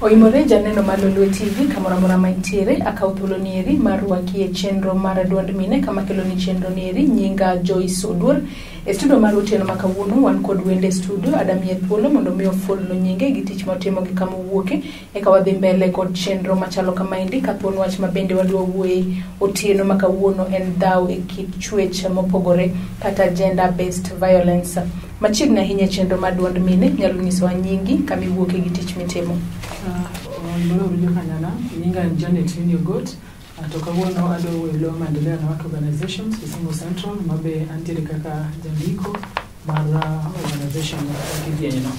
Oimore janeno mar Lolwe TV kamoro amora ma intiere, akawo thuolo nieri mar rwaki e chenro mar duond mine kama keloni chenro nieri nyinga Joyce Oduor. E studio mar otieno ma kawuono wan kod wende e studio, adamiye thuolo mondo mi ofulnu nyinge gi tich motimo gi kama owuoke eka wadhi mbele kod chenro machalo kamaendi ka thuon wach ma bende wadwa wuoye otieno ma kawuono en dhaw e kit chwech mopogore kata gender based violence. Machiegni ahinya e chenro mar duond mine nyalo nyisowa nyingi kama iwuoke gi tich mitimo. Oimore uru jokanyana, nyinga en Janet Winnie Ogot, to kawuono adwa wuoyo e lo maendeleo ya wanawake organizations Kisumu Central mabe antiere kaka jandiko mar organization e kidieny no.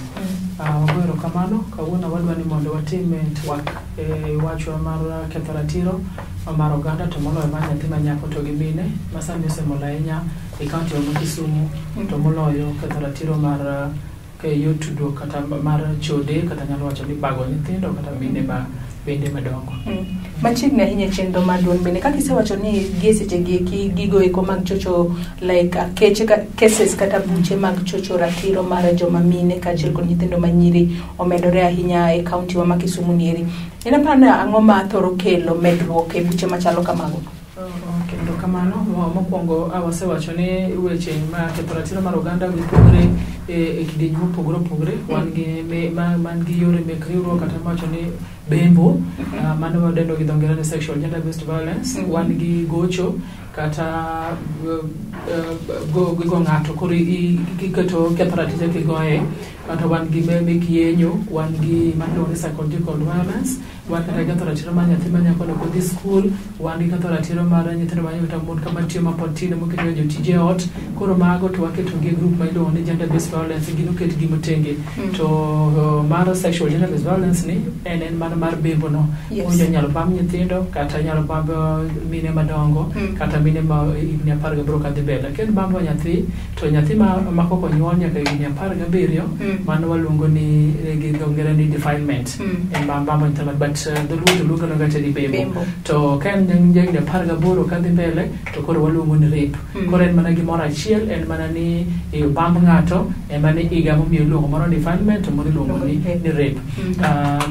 Wagoyo erokamano, kawuono wadwa ni mondo watim twak e wachwa mar ketho ratiro mar oganda to moloyo mar nyathi ma nyako to gi mine ma sani osemol ahinya e kaunti wa ma Kisumu to moloyo ketho ratiro mar yor tudruok kata mar chode kata nyalo wacho ni bago nyithindo kata mine ma bende madongo. Machiegni ahinya e chenro mar duond mine kaka isewacho ni gie seche gi eki gigo eko mag chocho like keche cases kata buche mag chocho ratiro mar joma mine kaachiel kod nyithindo manyiri omedore ahinya e kaunti wa ma Kisumu nieri. En aparo ni ang'o ma thoro kelo medruok e buche machalo kamago? Kendo kamano mokwongo wasewacho ni weche ma ketho ratiro mar oganda gipogre e kidieny mopogore opogore. Wan gi man gi yore mek riwruok kata mawacho ni bembo, mano wadendo gi dho ngere ni sexual gender based violence. Wan gi gocho kata go ng'ato koro iketo ketho ratiro kigoye, kata wan gi mek yenyo, wan gi mano ni psychological violence, wan kata ketho ratiro mar nyathi ma nyako ok odhi skul, wan gi ketho ratiro mar nyithindo ma kata mon kama tiyo mapod tindo moketo kaka jotije ot. Koro mago to waketo gi e group ma iluongo ni gender based violence, gin oketgi motenge. To mar sexual gender based violence ni en mana mar bembo no. Owinjo inyalo bamb nyithindo kata inyalo bamb mine madongo kata mine ma higni 18 kadhi mbele. Ka en bambo nyathi to nyathi ma kok onyuol nyaka higni 17 mano waluongo ni gi dho ngere ni defilement. En bambo nyithindo but dholuo to luongo aluonga ni bembo. To ka en higni 18 kadhi mbele to koro waluongo ni rape. Koro en mana gimoro achiel, en mana ni bamb ng'ato ema ni higa momiyo iluongo moro defilement to moro iluongo ni rape.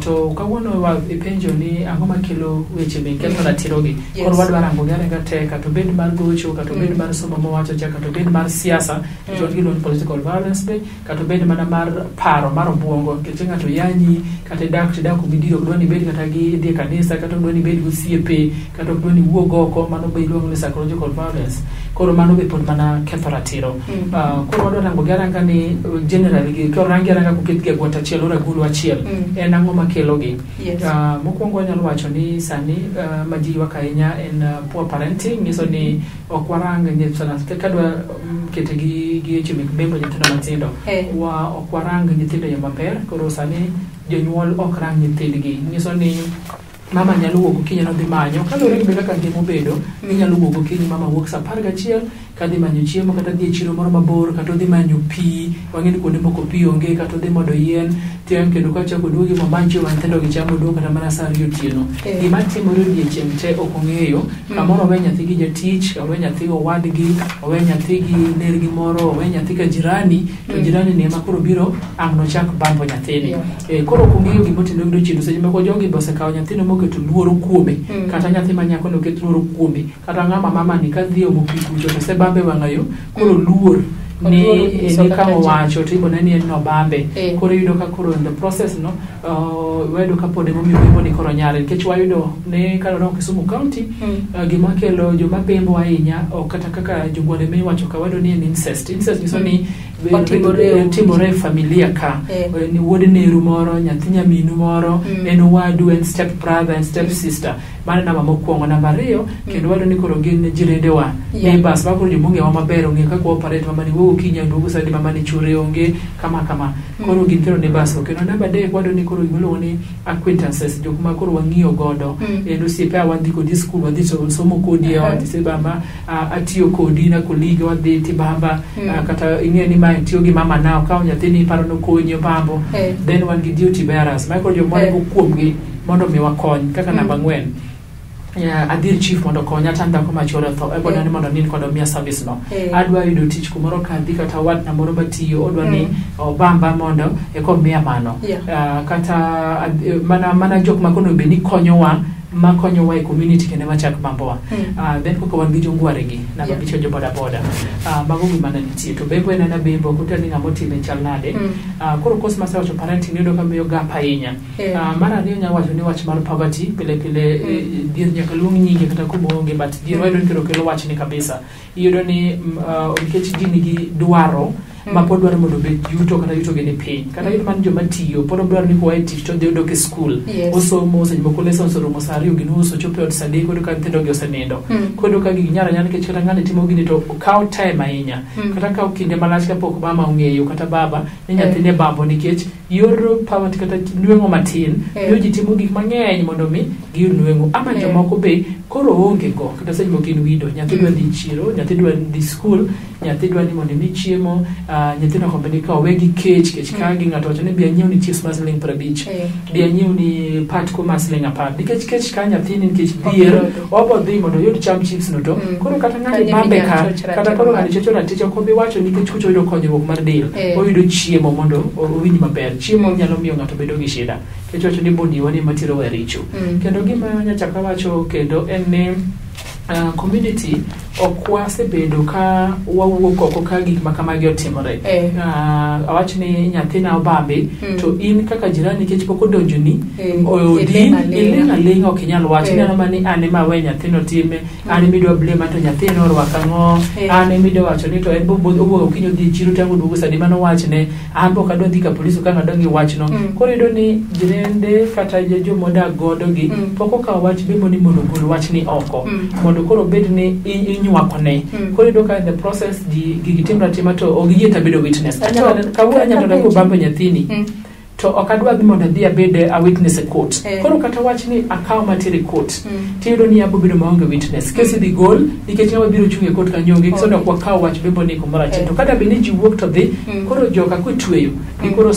To kawuono wa ipenjo ni ang'o makelo weche mek ketho ratiro gi. Koro wadwa rango gi arenga te, kata obed mar gocho, kata obed mar somo mowacho cha, kata obed mar siasa, nikech wan gi iluongo ni political violence be, kata obed mana mar paro mar obuongo, nikech ng'ato yanyi kata idak to idak kumidiro, ok dwa ni ibed kata gi idhi e kanisa, kata ok dwa ni ibed gosiepe, kata ok dwa ni iwuog oko, mano be iluongo ni psychological violence. Koro mano be pod mana ketho ratiro. Koro wadwa rango gi aranga ni generally gi korangi aranga koketgi e agwata achiel or agulu achiel, en ang'o makelo gi? Mokwongo wanyalo wacho ni sani ma ji ywak ahinya en poor parenting, nyiso ni ok warang sana kadwa kete gi weche mek bembo nyithindo matindo, wa ok warang nyithindo e yo maber. Koro sani jonyuol ok rang nyithindgi, nyiso ni mama nyalo wuok okinyi nodhi manyo kaluwore gi kaka ngima obedo. Inyalo wuok okinyi, mama wuok sa 11 kadhi manyo chiemo kata dhi e chiro moro mabor kata odhi manyo pi, wang'e ni kuonde moko pi onge, kata odhi modo yien tiang' kendo kachako oduogi momany chiemo ma nyithindo gi chamo oduogo kata mana sa 2 otieno. Gima timore odiechieng' te ok ong'eyo. Kamoro owe nyathi gi jatich, owe nyathi gi owadgi, owe nyathi gi nergi moro, owe nyathi ka jirani to jirani ni ema koro biro ang' nochak bambo nyathini. Koro ok ong'eyo gimotimore godiechieng'. To seche moko jogi be osekawo nyathino moketo luoro kuome, kata nyathi ma nyako no oket luoro kuome, kata ng'ama mama ni kadhi omo pi kucho to osebambe wang'ayo koro luor ni Oluoro nyiso ni kata ka ji. owacho to ibone ni en nobambe. Koro iyudo ka koro in the process no wayudo ka pod emomiyo bembo ni koro nyare, nikech wayudo ni ka warango Kisumu County, gima kelo joma bembo ahinya ok kata kaka jogware miwacho ka wayudo ni en incest. Incest nyiso ni Otimore e udi. Timore e familia ka. Ni wuod neru moro, nyathi nyaminu moro, en owadu, en step brother, en step sister. Mano namba mokwongo. Namba ariyo kendo wayudo ni koro gin jirendewa, neighbors ma koro jomong'ewa maber, ong'eyo kaka waoperate, mama ni wuok okinyi aduogo sadi, mama ni chwore onge kama kama. Koro gin koro neighbors go. Kendo namba adek wayudo ni koro gimiluongo ni acquaintances, jok ma koro wang'iyo godo, en osiepe a wadhi kodi skul, wadhi somo kodi e ot, isebamba atiyo kodi na colleague, wadhi tibamba, kata ing'eyo ni mae tiyo gi mama na okawo nyathini iparo nokonyi obambo. Then wan gi duty bearers ma koro joma waringo kuomgi mondo mi wakony kaka namba 4. Adhi ir chief mondo okonya to an dhako ma chuore otho ebo Yeah. ni mondo anind kode omiya service no. Eh. Adwa yudo tich kumoro kadhi kata watna moro matiyo odwa ni Mm. obamba mondo eka omiya mano. Yeah. Kata mana jok ma kono bed ni konyowa makonyowa e community kendo machak bambowa. Mm. Then koka wan gi jongware gi namba Yeah. abich jo boda boda. Mago gima ne nitie to bembo en ana bembo ok otel ni ng'ama otime chal nade. Mm. Koro kos masewacho parenting iyudo ka miyo gap ahinya. Yeah. Mar ariyo nya wacho ni wach mar poverty pile pile. Mm. Dhier nyaka luong nyinge kata kuma onge, but dhier wayudo ni kendo kelo wachni kabisa. Iyudo ni nikech ji nigi dwaro ma pod dwaro mondo obed yuto kata yuto gi ni piny kata yudo man joma tiyo pod dwaro ni koa e tich to odhi odok e skul. Osomo seche moko lessons orumo saa ariyo gi nus, ochopo e ot saa adek, oyudo ka nyithindo gi osenindo. Koro iyudo ka gigi nyalo anyala nikech kata ng'ani timo gini to okawo time ahinya kata kawo kinde malach kapok mama ong'eyo kata baba ni nyathine bambo, nikech yor poverty kata nweng'o matin miyo ji timo gik mang'eny mondo mi giyud nweng'o ama jomoko be koro onge go kata seche moko in widow, nyathi dwa dhi chiro, nyathi dwa dhi skul, nyathi dwa ni mondo imi chiemo, nyathino ok obi ni ka owe gi kech kech ka gi ng'ato wacho ni bi anyiew ni chips mar siling 50, bi anyiew ni patko mar siling 10, nikech kech ka nyathini nikech dhier Obiro dhi. obo dhi mondo oyud cham chips no to koro kata ng'ani Kanyo bambe eminyalo ka choch kata ratiro koro mare. ng'ani chocho ratich ok obi wacho nikech kucho oyudo konyruok mar del. Oyudo chiemo mondo owinj maber. Chiemo nyalo miyo ng'ato bedo gi shida nikech wacho ni bodiwa ni ema terowa e richo. Kendo gima nyachako awacho kendo en ni community ok wasebedo ka wawuok oko ka gik ma kamagi otimore. Awach ni nyathina obambi to in kaka jirani nikech pok odonjoni odi Iling' aling'a. iling' aling'a ok inyal wacho. Ineno mana ni an ema awe nyathino time, an ema idwa blame to nyathino orwako ang'o, an ema idwa wacho ni to en bo owuok okinyi odhi e chiro tango oduogo sadi mano wachne, an be ok adwa dhi ka polis ok ang' adong' gi wachno. Koro iyudo ni jirende kata jomodak godo gi pok okawo wach bembo ni mondo ogol wachni oko mondo koro obed ni inywakone. Koro iyudo ka in the process ji gigi timre atima to ok giyie ta bedo witness. Kawuono anyalo neno kobambo nyathini to ok adwa dhi mondo adhi abed a witness e court. Koro kata wach ni akaw matere e court tiyudo ni abo bedo maonge witness, kes idhi gol nikech ng'ama biro chung' e court kanyo onge so ok wakaw wach bembo ni kumoro achiel. To kata bed ni ji wuok to dhi koro joka kotweyo ni koro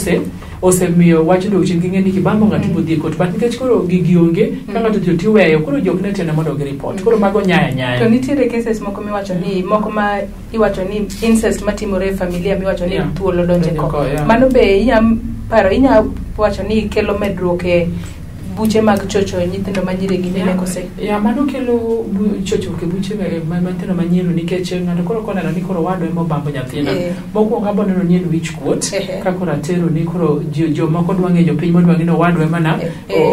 osemiyo wach dok chien ging'e ni kibambo ng'ato ibiro dhi e court, but nikech koro gigi onge ka ng'ato odhi tiweyo koro ji ok ne tiende mondo gi report koro mago nyaya To nyaya. nitiere cases moko miwacho ni moko ma iwacho ni incest matimore e familia miwacho ni thuolo donje Donjo ko. ko, yeah. Mano be inya paro inya wacho ni kelo medruok e buche mag chocho nyithindo ma nyiri gi mine kose? Ya, mano kelo chochruok e buche ma nyithindo manyiri nikech ng'ato koro koneno ni koro owadwa ema obambo nyathina. Mokwongo abo neno ni en wich kuot ka koro atero ni koro jomoko dwa ng'e jopiny modwa ng'e ni owadwa ema na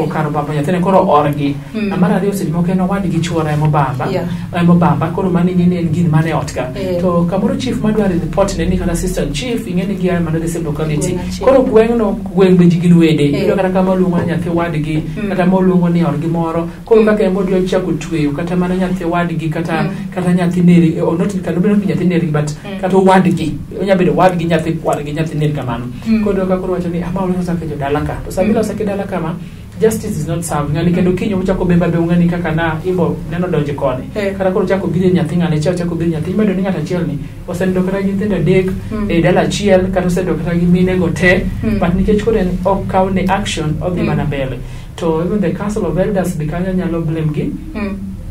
okaro bambo nyathine koro orgi. Mar ariyo seche moko en owadgi chuore ema obamba ema obamba koro mano ing'e ni en gin mane ot ka. To kamoro chief madwa report ne ni kata assistant chief ing'e ni gia mana the same locality. Gweng' achiel. Koro gweng'no gweng' be ji gin wede. Iyudo kata kama oluongo ni nyathi wadgi kata ma oluongo ni orgi moro koro kaka en bodwa chako tweyo kata mana nyathi wadgi kata kata nyathi neri not kata not nyathi nergi but kata owadgi onya bedo wadgi nyathi kwargi nyathi ner kamano. Koro kaka koro wacho ni ama oloso kaka jodala ka to sama iloso kidala kama justice is not served ng'ani kendo kiny ochako bemba be ng'ani kaka na imbo neno donje koni kata koro chako biro nyathi ng'ane cha chako biro nyathi imedo ni ng'ato achiel ni osenindo kata gi nyithindo adek e dala achiel kata osenindo kata gi mine go te but nikech koro en ok kaw ne action odhi mana mbele to even the council of elders be kanyo nyalo blame gi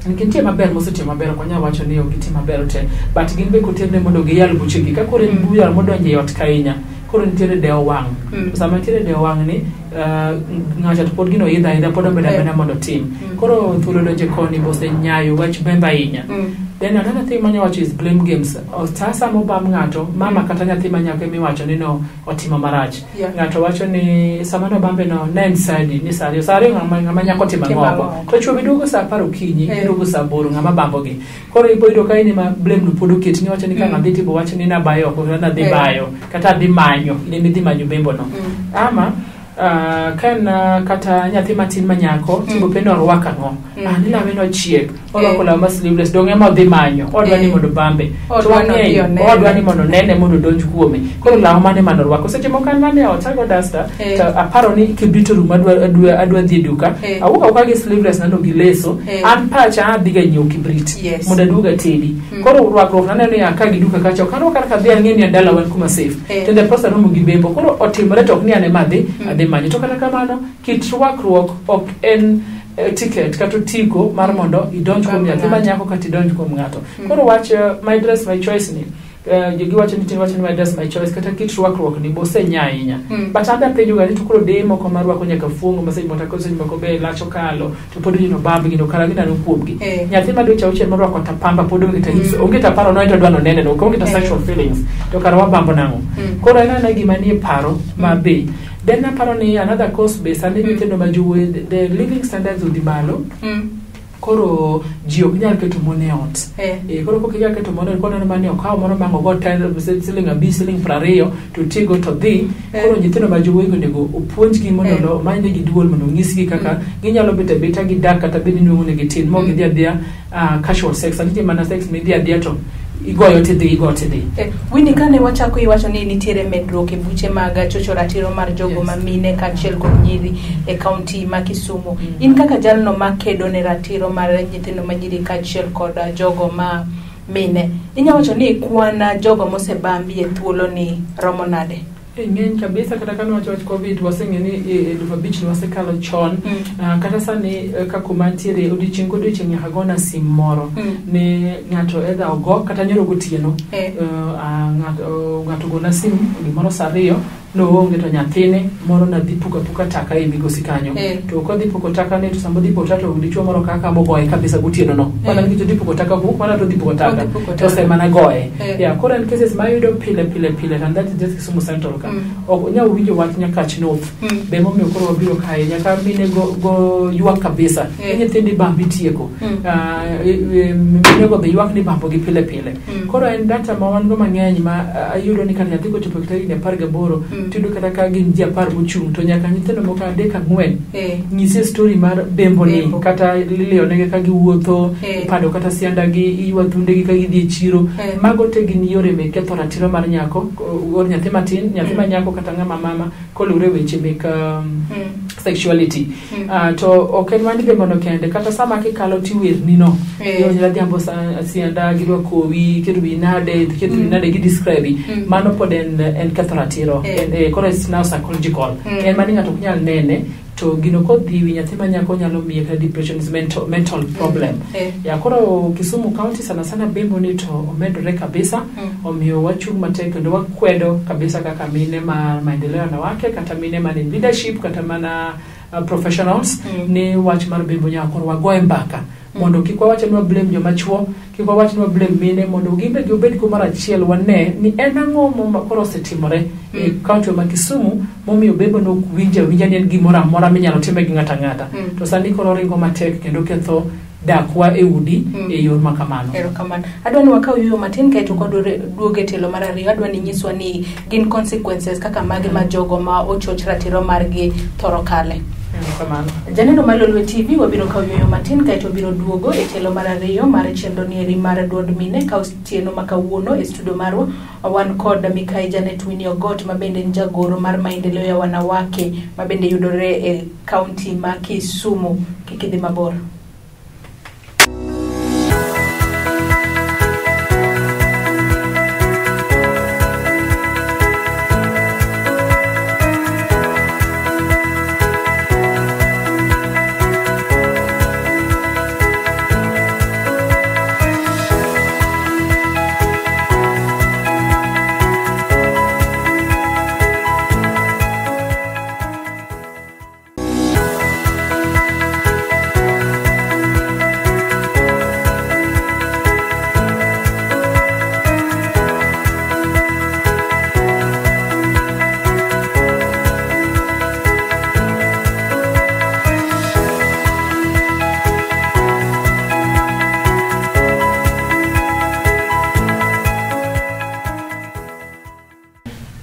nikech nitie maber mosetimo maber ok wanyal wacho ni ok gitimo maber te but gin be koterne mondo giyal buchegi ka koro en bura modonjo e ot ka ahinya koro nitiere dewo wang' sama nitiere dewo wang' ni ng'acha to pod gino idho aidha pod omedo ameda mondo otim koro thuolo donje koni bosenyayo wach bemba ahinya. Then another thing manya wacho is blame games. Sa sama obam ng'ato mama kata nyathi ma nyako emiwacho ni no otimo marach. Ng'ato wacho ni sama nobambe no ne en saa adi ni saa ariyo saa ariyo ng'ama nyako timo Timo ang'o ang'o oko to chwo be duogo saa 10 okinyi giduogo saa 8 ng'ama bambogi koro ibo yudo ka in ema blame no pod oket ni wacho ni ka ng'adhi tibo wacho ni nabayo oko kata nadhi bayo kata adhi manyo in ema idhi manyo bembo no ama ka en kata nyathi matin ma nyako tibo penjo orwako ang'o ni lawe nochiek orwako law ma sleeveless dong' ema odhi manyo odwa ni mondo obambe to Odwa ni odhi wang'eyo onene. odwa ni mondo onene mondo odonj kuome koro law mane mane orwako seche moko an mane ot ago dasta to aparo ni kibrit orumo adwa dhi e duka awuok awuoka gi sleeveless nano gi leso an pacha adhi ga nyiewo kibrit mondo aduog atedi koro rwakruok naneno ni aka gi duka kacha ok arwak kaka adhi ang'e ni e dala wan kuma safe to the process romo gi bembo koro otimore to ok ni an ema adhi manyo to kata kamano kit rwakruok ok en ticket kata otiko mar mondo idonj kuom Bambo nyathi ma ng'ato. nyako kata idonj kuom ng'ato. Koro wach my dress my choice ni, giwacho ni wacho ni my dress my choice, kata kit rwakruok ni bosenya ahinya. But an be apenjo ga ni to koro deye moko marwako nyaka fuong'o ma seche moko, seche moko be lach okalo, to pod gino bamb gino kara ginano kuomgi. Nyathi ma dweche 6 morwako tapamba pod onge ta hips, onge ta paro no to dwa nonene no, onge ta sexual feelings, to kara wabambo nang'o? Koro en ana gima nie paro ma be then aparo ni another cause be sani nyithindo ma jowuoyi, the living standards odhi malo. Koro ji ok nyal keto mon e ot. Koro kok inyal keto mon e ot, koro neno mani okaw moro bang' ogo ten siling 5, siling 20 to tigo to dhi. Koro nyithindo ma jowuoyi go onego opuonjgi mondo omanynegi duol mondo onyisgi kaka ginyalo bet abeta gidak, kata bed ni nweng'o negi tin mok gidhi adhiya casual sex. Nitie mana sex midhi adhiya to igoyo tidhi, igo tidhi. Winnie, kane wachako iwacho ni nitiere medruok e buche mag chocho ratiro mar jogo ma mine kaachiel kod nyiri e kaunti ma Kisumu. In kaka jalno makedo ne ratiro mar nyithindo ma nyiri kaachiel kod jogo ma mine, inyalo wacho ni kwan jogo mosebambi e thuolo ni romo nade? Ng'eny kabisa. Kata kane wacho wach COVID, waseng'e ni 5,000 ni wasekalo chon. Kata sani ka kuma ntiere, odiochieng' kodiochieng' nyaka gona sim moro ni ng'ato either ogo kata nyoro gotieno. Ng'ato ogona sim gimoro sa 2 noonge to nyathine moro nadhi puko apuka taka e migosi kanyo. To kodhi puko taka ni, to sama odhi puko taka to dichuo moro kaka mogoye kabisa gotieno no mana nikech odhi puko taka ku mana to odhi puko taka Odhi puko to taka. osemana goye. Yeah, koro en cases ma ayudo pile pile pile, and that is just Kisumu Central ka. Ok onyal winjo wach Nyakach North. Be momiyo koro wabiro kae nyaka mine go ywak kabisa. Nyithindo ibambi tieko. Mine go be ywak ni ibambo gi pile pile. Koro en data ma wan go mang'eny ma ayudo ni kata nyathi kochopo kata higni 18, tiyudo kata ka gin ji 10 mochung' to nyaka nyithindo moko 3 4 nyise story mar bembo ni. Bembo. Kata iliyonegi ka giwuotho, ipando kata siandagi, iywa thundegi ka gidhi e chiro. Mago te gin yore mek ketho ratiro mar nyako or nyathi matin, nyathi ma nyako kata ng'ama mama, koluwore weche mek sexuality. To ok en mani bembono kende, kata sama kikalo tiwerni no adhiambo sianda girwakowi, iketo wiyi nade, iketo wiyi nade, gi describe. Mano pod en ketho ratiro. Koro it's now psychological. En mani ng'ato ok nyal nene, to gino kodhi wi nyathi ma nyako nyalo miye kata depression, is mental problem. Ya, koro Kisumu County sana sana bembo ni to omedore kabisa. Omiyo wachung' matek kendo wakwedo kabisa kaka mine mar maendeleo ya wanawake, kata mine man in leadership, kata mana professionals, ni wach mar bembo nyaka koro wagoye mbaka mondo kik wawach ni wablame joma chuo, kik wawach ni wablame mine, mondo gin be gibed kumoro achiel, wane ni en ang'o ma koro osetimore e kaunti ma Kisumu momiyo bembo nok winjo awinja ni en gimoro amora minyalo time gi ng'ato ang'ata. To sani koro oringo matek kendo ketho dakwa e udi e yor ma kamano. Erokamano. Adwa ni wakaw yueyo matin kaeto duogo e tielo mar ariyo. Adwa ni nyiswa ni gin consequences kaka mage ma jogo ma ochoch ratiro margi thoro kale. Erokamano. Janeno mar Lolwe TV, wabiro kawo yueyo matin kaeto wabiro duogo e tielo mar ariyo mar chenro nieri mar duond mine. Ka otieno ma kawuono e studio marwa wan kod Mikai Janet Winnie Ogot, ma bende en jagoro mar maendeleo ya wanawake ma bende yudore e kaunti ma Kisumu. Kik idhi mabor.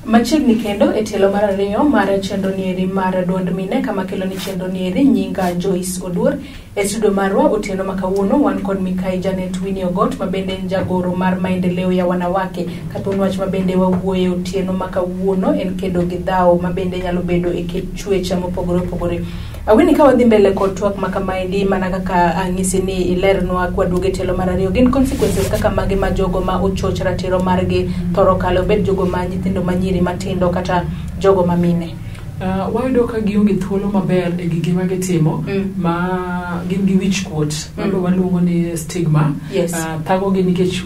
Machiegni kendo e tielo mar ariyo mar chenro nieri mar duond mine, kama kelo ni chenro nieri nyinga Joyce Oduor. E studio marwa otieno ma kawuono wan kod Mikai Janet Winnie Ogot, ma bende en jagoro mar maendeleo ya wanawake. Kata wach ma bende wawuoye otieno ma kawuono en kedo gi dhawo ma bende nyalo bedo e chwech mopogore opogore. Awini, ka wadhi mbele kod twak ma kamaendi, mana kaka ang'isi ni ilernwa kwaduogo e tielo mar ariyo, gin consequences kaka mage ma jogo ma ochoch ratiro margi thoro kalo, obed jogo ma nyithindo ma nyiri matindo kata jogo ma mine? Wayudo ka gionge thuolo maber e gigi ma gitimo ma gin gi wich kuot mano waluongo ni stigma. Thagogi nikech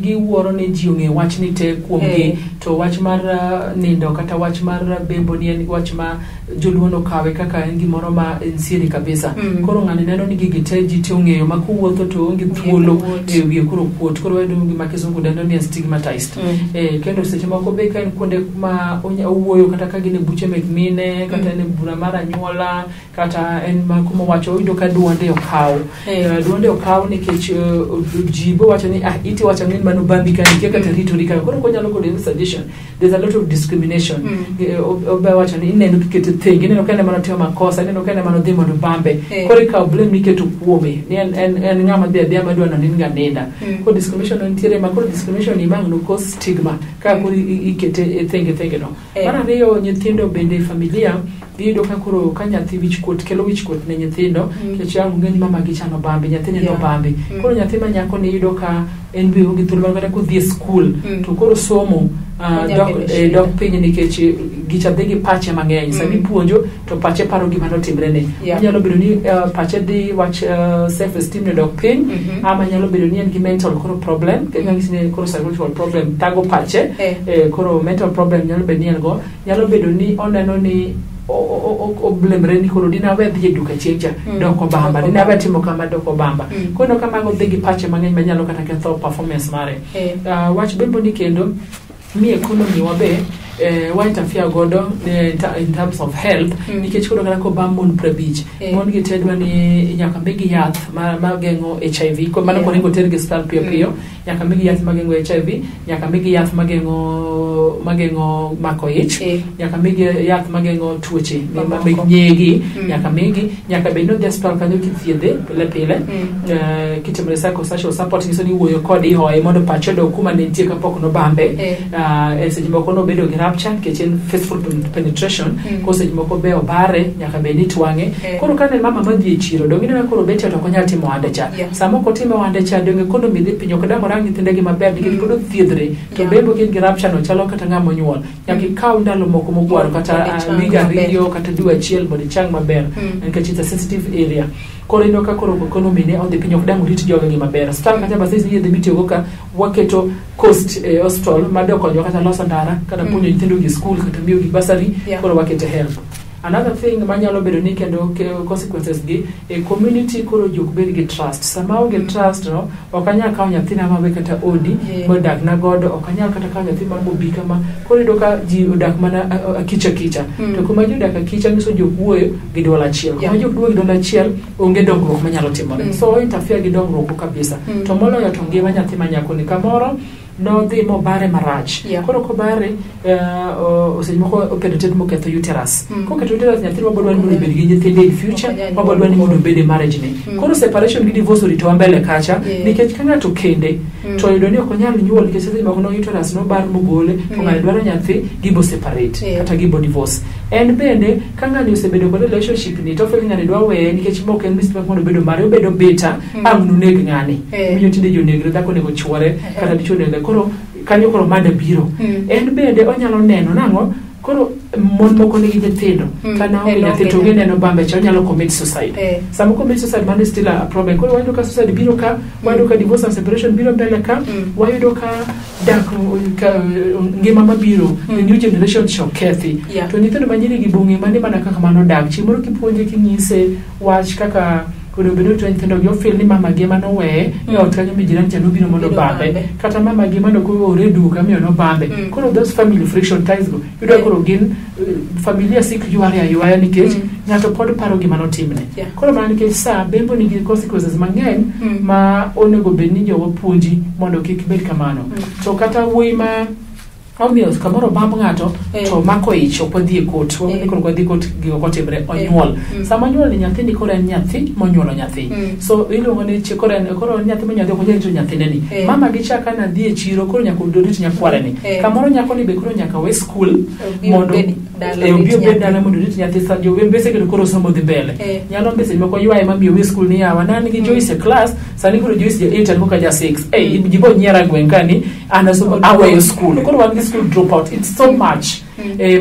giwuoro ni ji ong'e wachni te kuomgi. To wach mar nindo kata wach mar bembo ni en wach ma joluo nokawe kaka en gimoro ma en siri kabisa. Koro ng'ani neno ni gigi te ji te ong'eyo ma kowuotho to oonge thuolo. Kuot. E wiye koro kuot, koro wayudo gima kizungu dendo ni en stigmatized. Kendo seche moko be ka en kuonde ma owuoyo kata ka gin e buche mek mine kata en e bura mar anyuola kata en ma kuma owacho, oyudo ka duonde okaw. Duonde okaw nikech ji bo wacho ni ah, iti wacho ni mano bambi ka nitie kata ritori ka koro konyalo golo any suggestion, there's a lot of discrimination. Obe wacho ni ineno kiketo thenge, ineno ka en ema notimo makosa, ineno ka en ema nodhi mondo bambe. Koro ikawo blame miketo kuome ni en ng'ama dhi adhiya madwa nonind ga ninda. Koro discrimination no nitiere, ma koro discrimination ni mang' no cause stigma ka koro ikete e thenge thenge no. Mar ariyo, nyithindo bende e familia iyudo ka koro ka nyathi wich kuot kelo wich kuot ne nyithindo nikech ang' ong'e ni mama gi chano bambi nyathine nobambi. Koro nyathi ma nyako ni iyudo ka en be onge thuolo mar kata kodhi e skul to koro somo Onyalo dok, bedo shida. Dok piny nikech gicha dhi gi pache mang'eny. Sama ipuonjo to pache paro gima notimrene. Onyalo bedo ni pache dhi wach self esteem ne dok piny ama nyalo bedo ni en gi mental koro problem, kendo nyisi ni koro psychological problem thago pache. Koro mental problem nyalo bedo ni en go, nyalo bedo ni oneno ni oblemre ni koro dina we dhi e duka chieng' cha dok obamba, Dok dina we obamba. Timo kama dok obamba. Koro ineno ka mago dhi gi pache mang'eny manyalo kata ketho performance mare. Wach bembo ni kendo mi economy wa be wa interfere godo in terms of health nikech koro kata kobam mon 50 mon gi te dwa ni nyaka migi yath ma geng'o HIV ko mano koringo tergi e osiptal piyo piyo, nyaka migi yath mageng'o HIV, nyaka migi yath mageng'o mako ich, nyaka migi yath mageng'o tuoche Mamoko. Mag nyegi. Nyaka migi, nyaka bed ni odhi e osiptal kanyo kithiedhe pile pile. Kitimone psychosocial support nyiso ni iwuoyo kode, ihoye mondo pache odog kuma ne nitie kapok nobambe. Seche moko nobedo gi rupture nikech en faithful penetration. Koro seche moko be obare, nyaka bed ni twang'e. Koro ka ne mama madhi e chiro donge ineno koro bet e ot ok onyal timo ohande cha. Sama ok otimo ohande cha, donge kondo midhi piny ok dang' orang nyithinde gi maber nikech pod othiedhre to bembo gin gi rupture no chalo kata ng'ama onyuol nyaka ikaw ndalo moko mogwaro kata Mondo ichang wige maber. 2 kata dwe 1 mondo ichang maber nikech it's a sensitive area. Koro ineno ka koro economy ne odhi piny, ok dang' orit jogegi maber. Osiptal kata bas yedhe mitiyogo ka waketo cost e hospital madokonyowa kata loso ndara kata puonjo nyithindo gi skul kata miyogi bursary. Koro wakete health. Another thing manyalo bedo ni kendo consequences gi e community, koro ji ok bed gi trust. Sama onge trust no, ok anyal kawo nyathina mawe kata odi modak na godo, ok anyal kata kawo nyathi mar mobi kama. Koro iyudo ka ji odak mana akicha akicha. To kuma ji odak akicha nyiso ji ok wuoyo gi duol achiel. Kuma ji ok wuoyo gi duol achiel, onge dongruok manyalo timore. So interfere gi dongruok kabisa. To moloyo to ngima nyathi ma nyako ni kamoro nodhi mobare marach. Koro kobare, seche moko openetrate moketho uterus. Koketho uterus, nyathi wabodwa ni mondo obed gi nyithinde in future, Ok onyal wabodwa ni nyuol. Mondo obed e marriage ni. Koro separation gi divorce oritowa mbele kacha nikech ka ng'ato kende to oyudo ni ok onyal nyuol nikech seche moko no uterus nobar mogole to ng'ani dwaro nyathi, gibo separate kata gibo divorce. En bende ka ng'ani osebedo kod relationship ni to feel ni ng'ani dwa weye nikech mok en mistake mondo obedo mare, obedo bitter, ang' noneg ng'ani. Winjo tinde ji onegre, dhako onego chuore kata dichuo onego, koro kanyo koro mada biro. En bende onyalo neno nang'o koro mon moko nigi nyithindo ka naonge En nyathi onge to nyathi. gineno bambe cha onyalo commit suicide. Sama commit suicide, mano is still a problem. Koro wayudo ka suicide biro ka, wayudo ka divorce and separation biro mbele ka, wayudo ka dak ka ngima mabiro, the new generation cha okethi. To nyithindo ma nyiri gi bong'e mane mana kaka mano dak chieng' moro kipuonje kinyise wach kaka onego bed ni orito nyithindo gi ofil ni mama gi ema noweye e ot kanyo mi jirani cha nobiro mondo Biro obambe bambe. Kata mama gi mane ok oore e duka miyo nobambe. Koro those family friction ties go yudo koro gin familia sik yware aywaya nikech ng'ato pod paro gima notimne. Koro mana nikech sa bembo nigi consequences mang'eny ma onego bed ni jowa puonji mondo kik bed kamano. To kata wuoyi ma omiyo kamoro bamb ng'ato to mako ich, ok wadhi e court. Wang'e ni koro ok wadhi e court, gigo kotimre onyuol. Sama onyuol ni nyathini koro en nyathi monyuolo nyathi. So iluongo ni koro en koro en nyathi monyuolo, ok onyal rito nyathine ni. Mama gi cha kana dhi e chiro koro nyaka orit nyakware ni. Kamoro nyako ni be koro nyaka we skul Obi mondo obed dala obi orit obed nyathi. Dala mondo orit nyathi sa jo mbese kendo koro somo dhi mbele. Nyalo be seche moko ywaye mamiyo we skul ni yawa ne an gi Joyce e class, sani koro Joyce ja 8 an koka ja 6. Ji bo nyiera gweng' ka ni an asomo aweyo skul. Koro wan gi school dropout. It's so much.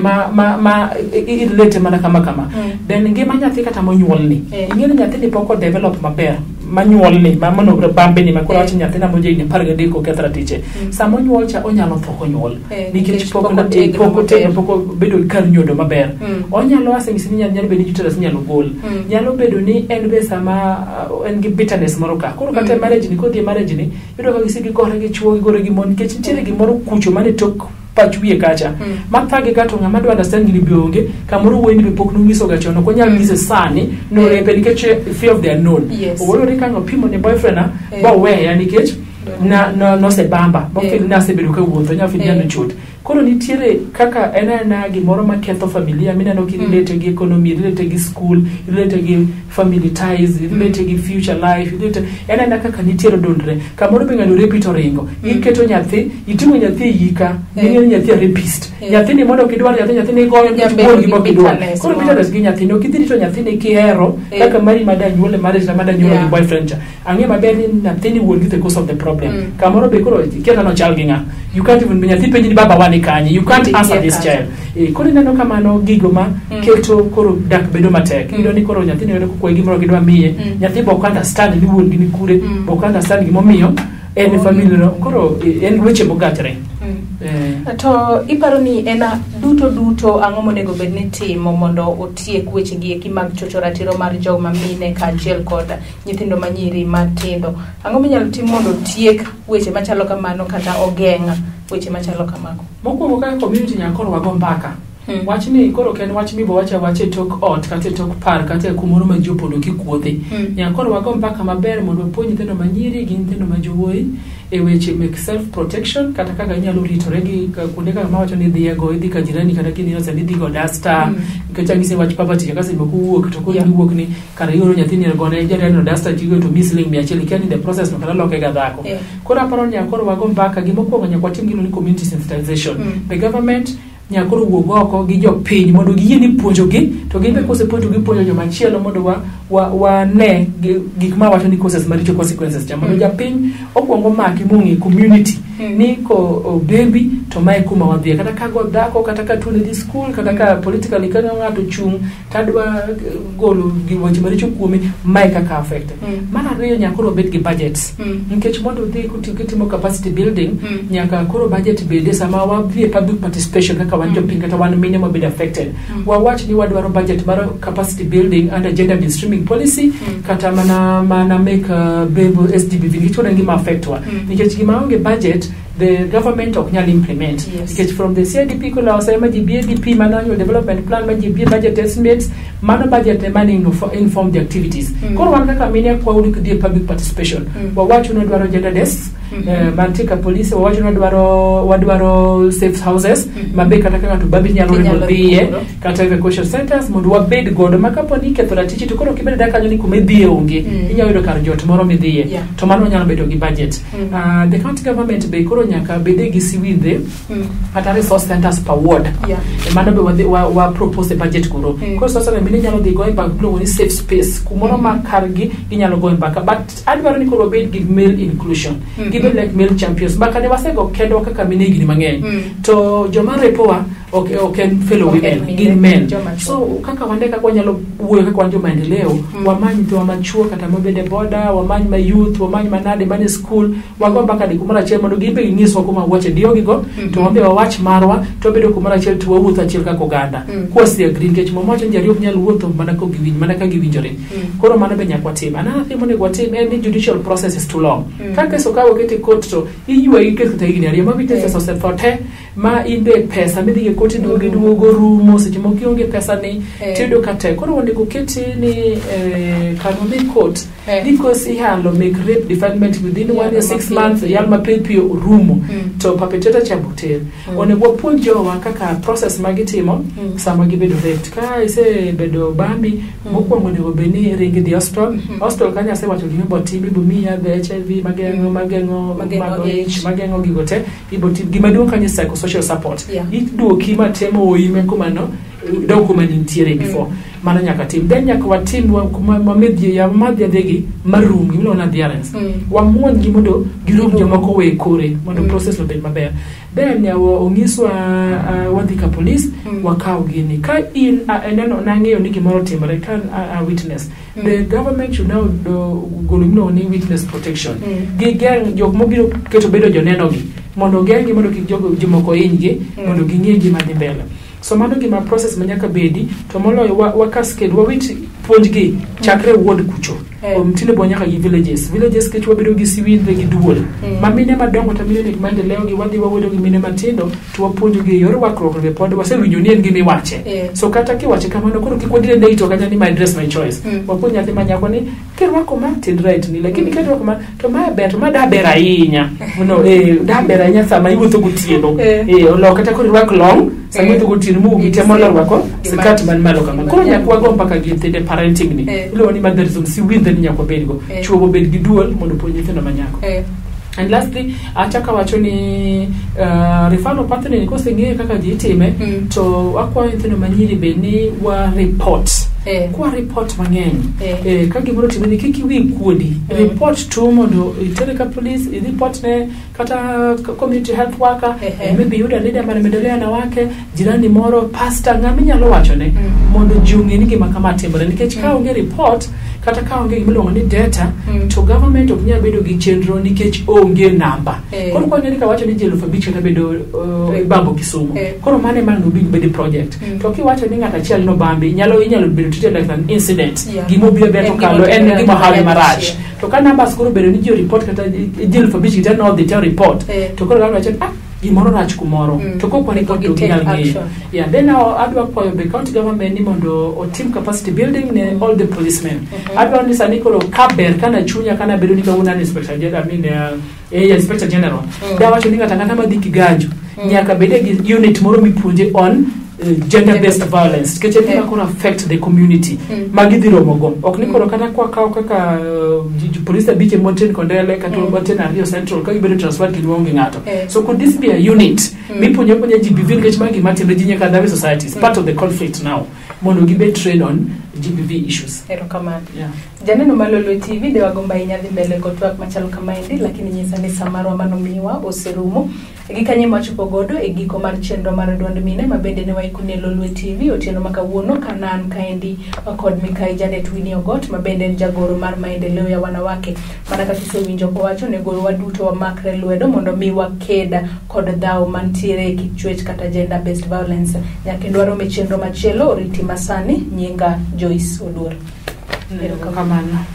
Ma irelate mana kama kama. Then ngima nyathi kata monyuolni, ing'e ni nyathini pok o develop maber, manyuolni ma mano bambe ni ma koro wacho nyathina mo jahigni 13 oketh ratiche. Sama onyuol cha onyalo tho konyuol nikech nikech pok pok otegno pok otegno, maber. pok obedo gi kar nyodo maber. Onyalo aseng'isi ni nyalo bedo ni uterus inyalo gol. Nyalo bedo ni en be sama en gi bitterness moro ka koro kata e marriage ni kodhi e marriage ni iyudo ka gise gigore gi chuo, gigore gi mon, nikech nitiere gimoro kucho mane tok pach wiye kacha mathage ka to ng'ama dwa understand gini be onge. Kamoro wuoyi ni be pok nonyiso ga chon, ok onyal nyise sani norepe nikech fear of the unknown. Owuoyo ka ng'opimo ne boyfriend na boweya nikech na nosebamba bofeel ni asebedo kawuotho nya feel ni anochot. Koro nitiere kaka en aena gimoro maketho familia mineno kirelate gi economy, relate gi school, relate gi family ties, relate gi future life, relate en aena kaka nitiere dondre kamoro be ng'ano repi to ringo. Iketo nyathi, iting'o nyathi e yika, ing'eyo ni nyathi a rapist. Nyathini mondo ok idwar nyathi, nyathini igoyo nikech Nyabedo wuon gi gi mok idwar. bitterness Koro moro. bitterness gi nyathini ok idhi rito nyathini kihero kaka mari madanyuol e marriage na madanyuolo gi boyfriend cha. Ang'e maber ni nyathini wuon gi the cause of the problem. Kamoro be koro ikia nochal gi ng'a. You can't even, nyathi penji ni baba wani kanye, you can't Ikia answer this kanyo. child. Koro ineno kamano gigo ma keto koro dak bedo matek. Iyudo ni koro nyathini yudo kokwayi gimoro gidwa miye, nyathi be ok understand ni wuon gi ni kure, be ok understand gimomiyo en e family no. Koro en weche mogachre. To iparo ni en duto duto ang'o monego bed ni timo mondo otiek weche gi eki mag chocho ratiro mar joma mine kaachiel kod nyithindo manyiri matindo? Ang'o minyalo tim mondo otiek weche machalo kamano kata ogeng' weche machalo kamago? Mokwongo, kaka community nyaka koro wago mbaka. Wachni koro ok en wach mibo wacho awacha e tok ot kata e tok par kata e kumoro ma ji opondo kikuothe. Nyaka koro wago mbaka maber mondo wapuonj nyithindo manyiri gi nyithindo ma jowuoyi e weche mek self protection, kata kaka inyalo ritore gi kuonde kaka mawacho ni idhi go idhi ka jirani kata kini innocent idhi go duster, nikech ang'isi wach poverty kaka seche moko wuok to koro iwuok ni kara ioro nyathini gone jirani no duster jigo to miyi siling 100, ikia ni the process no kata loke ga dhako. Koro aparo ni nyaka koro wago mbaka. Gimokwongo nyaka watim gino ni community sensitization. The government nyaka koro wuog oko gi jopiny mondo giyie ni puonjogi to gin be kosepuonjo gipuonjo jomachielo mondo wa, wa, wane gik ma wacho ni causes maricho, consequences cha mondo japiny okwongo maki mong'e community ni ko obembi to mae kuma wadhiye, kata ka go dhako, kata ka tuone dhi school, kata ka politically ka ng'ato chung' tadwa golo gi weche maricho kuome, mae kaka affect. Mar ariyo, nyaka koro obed gi budgets nikech mondo odhi kitimo capacity building, nyaka koro budget bede sama wadhi e public participation kaka wan jopiny kata wan mine mabedo affected. Wawach ni wadwaro budget mar capacity building under gender mainstreaming policy kata mana make bebo SGBV nikech koro en gima affect wa. Nikech gima onge budget, the government ok nyal implement. Nikech from the CIDP kolose ma ji BADP, mano annual development plan ma ji BA budget estimates, mano budget ema ni inform the activities. Koro wan kaka mine akwawu ni kidhi e public participation, wawacho ni wadwaro gender desks mantie ka police, wawacho ni wadwaro safe houses mabe kata ka ng'ato babi nyalo ringo Inyalo dhiye ringo. kata evacuation centers mondo wabed godo ma kapo ni iketho ratichi to koro ok ibed adak kanyo ni kuma idhiye onge. Inyalo yudo kar jot moro midhiye. To mano nyalo bedo gi budget. The county government be koro nyaka bede gi siwindhe kata resource centers per ward. E mano be wadhi wa propose e budget koro. Koro sasa mine nyalo dhi goye mbaka iluongo ni safe space kumoro ma kargi ginyalo goye mbaka, but adwaro ni koro wabed gi male inclusion. Gibed like male champions. Mbaka ne wasego kendwa kaka mine higni mang'eny. To joma repowa ok en fellow Ok en women, mine, gin men. joma chwo. So kaka wande kaka wanyalo wuoyo kaka wan jomaendeleo, wamany nyithiwa machuo kata mobede boda, wamany ma youth, wamany manade mane school, wago mbaka di kumoro achiel mondo gin be ginyiswa kuma wache diyogigo to wan be wawach marwa to wabedo kumoro achiel to wawuotho achiel kaka oganda. Kwasi agree nikech mama wacho ni jariyo ok nyal wuotho mana kogiwinj mana ka giwinjore. Koro mano be nyaka watim. Another thing monego watim en ni judicial process is too long. Ka kes okaw oket e court to iywayi kes kata higni 2 ma witnesses osetho te ma in be pesa midhi e court iduogo iduogo rumo seche moko ionge pesa ni tiyudo ka tek. Koro onego oketi ni kar modhi court because ihalo make rape defilement within one year, 6 mapiyo months piyo. yal mapiyo piyo orumo to perpetrator cha boter. Onego wapuonj jowa kaka process ma gitimo sama gibedo raped. Ka isebedo bambi, mokwongo onego bed ni ringi dhi hospital. Hospital kanyo asewacho gima ibo tim, ibo miyi yadh HIV mageng'o mageng'o Mageng'o mago ich. ich, mageng'o gigo te ibo tim. Gima duong' kanyo is psychosocial support. Iduoki matemo oime kumano Idog kuma nintiere before. Mano nyaka tim. Then nyaka watim wamed wamadh yadhegi marum, gimiluongo ni adherence. Wamuonygi mondo girum, jomoko we kore mondo process obed maber. Then yawa onyiswa wadhi ka police, wakaw gini ka in neno nang'eyo ni gimoro otimore ka a witness. The government should now golo gimiluongo ni witness protection. Gigeng' jok mobiro keto bedo joneno gi mondo ogeng'gi mondo kik jogo jomoko hinygi, mondo ging'e gima dhi mbele. So mano gima process ma nyaka bedi, to moloyo wa cascade, wawit puonjgi chakre ward kucho. Tinde bo nyaka gi villages kech wabedo gi siwindhe gi duol ma mine madongo to mine mek maendeleo gi wadhi wawedo gi mine matindo to wapuonjo gi e yor rwakruok be pod wasewinjo ni en gima iwache. So kata kiwache kamano, koro kik wadire ndei to kata ni my dress, my choice. Wapuonj nyathi ma nyako ni kirwako ma to right ni, lakini kirwako ma to ma ber, to ma da ber ahinya no, da ber ahinya sama iwuotho gotieno. Olok kata koro irwak long sama iwuotho gotieno mougi temo rwako skirt man malo kama. Koro nyaka wago mbaka gi nyithinde parenting ni iluongo ni motherism, siwindhe ni nyaka wabedgo. Chuo obed gi duol mondo opuonj nyithindo ma nyako. And lastly, achako awacho ni referral pathway ni koseng'eyo kaka ji itime, to akwayo nyithindo manyiri be ni wa report. Kwa report mang'eny, ka gimoro otimore ni kik iwi kuodi. Report tu mondo itere ka police, i-report ne kata community health worker, maybe yuda leader mar maendeleo ya wanawake, jirani moro, pastor, ng'ama inyalo wachone mondo ji ong'e ni gima kama timore, nikech ka onge report kata ka onge gimiluongo ni data, to government ok nyal bedo gi chenro nikech onge namba. Koro kwa ni kawacho ni ji 5,000 kata bedo ibambo Kisumu, koro mano ema no big bedi project. To kiwacho ni ng'at achiel nobambi, inyalo bedo treated like an incident. Gima obiro ber to En gima kalo en otimore gima hawi achiel. marach. To ka numbers koro bedo ni ji report kata ji 5,000 te nodhi te report, to koro gavana wacho ni, ah, gimoro rach kumoro. To kok wa report to Gi take ginyal ng'eyo. action. Yeah, then now adwa kwayo be county government ni mondo otim capacity building ne all the policemen. Adwa ni sani koro ka ber kana chunya kana bedo ni kawuono an inspector general, I mean, inspector general. Dawacho ni ng'ato ang'ata madhi Kiganjo nyaka bede gi unit moro mipuonje on gender based violence, nikech en gima koro affect the community ma gidhi romogo. Ok ni koro kata kwakawo kaka police abich e Mountain Kondele kata Mountain ariyo Central ka gibedo transferred kendo onge ng'ato. So could this be a unit mipuonjo puonja GBV, nikech ma gima timre ji nyaka dhawe society is part of the conflict now, mondo gibed trained on GBV issues. Erokamano. Yeah. Janeno mar Lolwe TV, de wagombo ahinya dhi mbele kod twak machalo kamaendi, lakini nyisa ni sa marwa manomiwa oserumo. Gi kanye mawachopo godo e giko mar chenro mar duond mine ma bende ne waikoni e Lolwe TV otieno ma kawuono, kana an kaendi kod Mikai Janet Winnie Ogot, ma bende en jagoro mar maendeleo ya wanawake. Mana kaka isewinjo kowacho, onego waduto wamakre lwedo mondo mi waked kod dhaw mantiere e kit chwech kata gender based violence. Nyaka warom e chenro machielo, oriti masani. Nyinga Joyce Oduor. Erokamano.